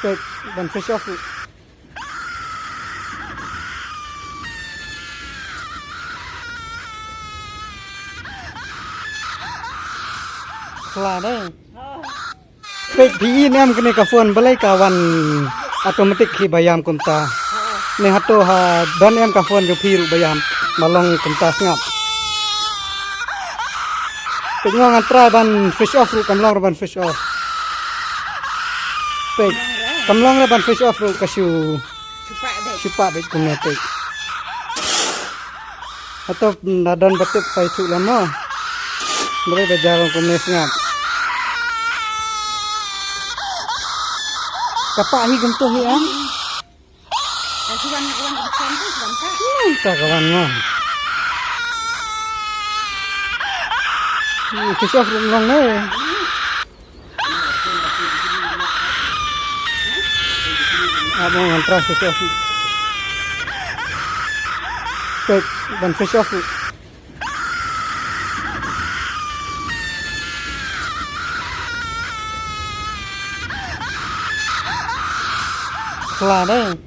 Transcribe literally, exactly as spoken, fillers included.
Peit, ban switch off ruh. Khla dei. Peit phi i ne em kane ka phone balei ka wan automatic hi ba ïam kumta. Ne hato ha don em ka phone jong phi ruh ba ïam. Ma long kumta sngap. Peit nga ngan try ban switch off ruh kam long ruh ban switch off. Peit kam long ruh ban switch off ruh ka shu. Shu pah beit. Shu pah beit kumne peit. Hato na don ba tip sa ïathuh lem mo. Balei ba jar kumne sngap. Ka pah hi kumto hi ah. Ka shu wan, wan kum shen tu, shu wan pah. Hmm, ka ka wan mo. Hmm, switch off ruh long ne. Abo ngan try switch off. Peit, ban switch off. Khla dei.